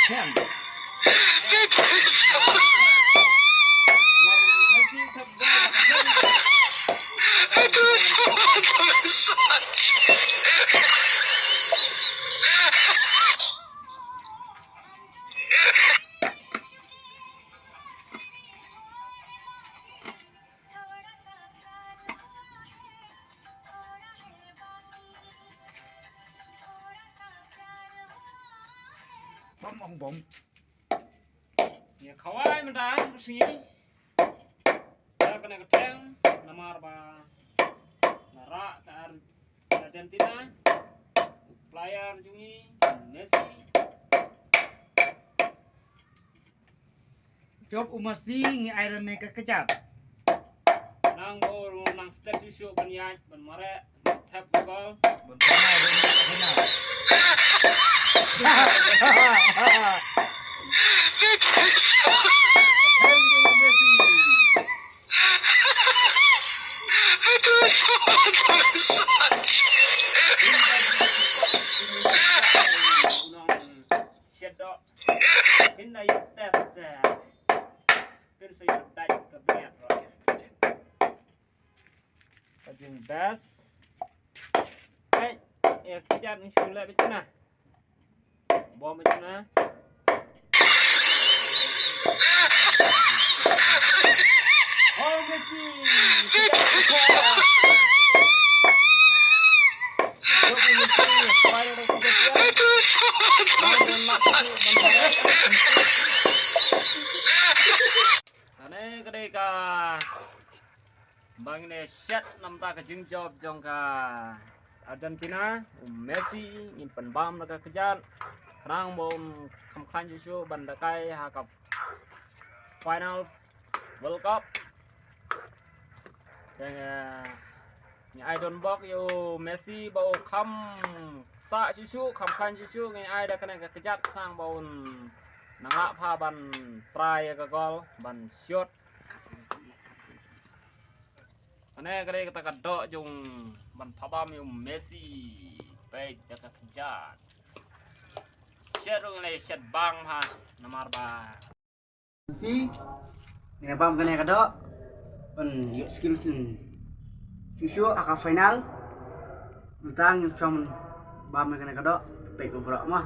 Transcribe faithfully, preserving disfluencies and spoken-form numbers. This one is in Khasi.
Ten. Bom, bom, bom. Ïa khawai mynta ka sngi. Ïa kane ka theng namar ba nga rah ka Ar-, Argentina. Player jong ngi Messi. Jop u Messi ngi ai lane ka kjat. Nang bor nang stet shuh shuh ban ïaid ban mareh thep ka gol. Ban mareh ban mareh. Thank you, Messi. Shet doh. Phin da ïoh test. Phin sa ïoh dait ka bniat ruh. Ka jingbest. Hei, ïa ka kjat ngi shu leh beit na. Bom beit na. Oh, Messi. Kane ka dei ka ba ngin ïa shet namar ka jingjop jong ka Argentina, u Messi, ngin pynbam da ka kjat, khnang ba un kham khlaiñ shuh shuh ban da kai ha ka final World Cup. Te, eh, ngi ai don bok ïa u Messi ba u kham sah shuh shuh, kham khlaiñ shuh shuh, ngi ai da kane ka kjat khnang ba un nang lah pha ban try ïa ka gol, ban shoot. Kane ka dei kata ka doh jong ban phabam ïa u Messi. Peit da ka kjat. Shet ruh ngi la shet bang ha namar ba Messi. Ngi la bam kane ka doh ban ïoh skill shuh shuh ha ka final. Mynta ngin shu bam kane ka doh. Peit ko bro ma.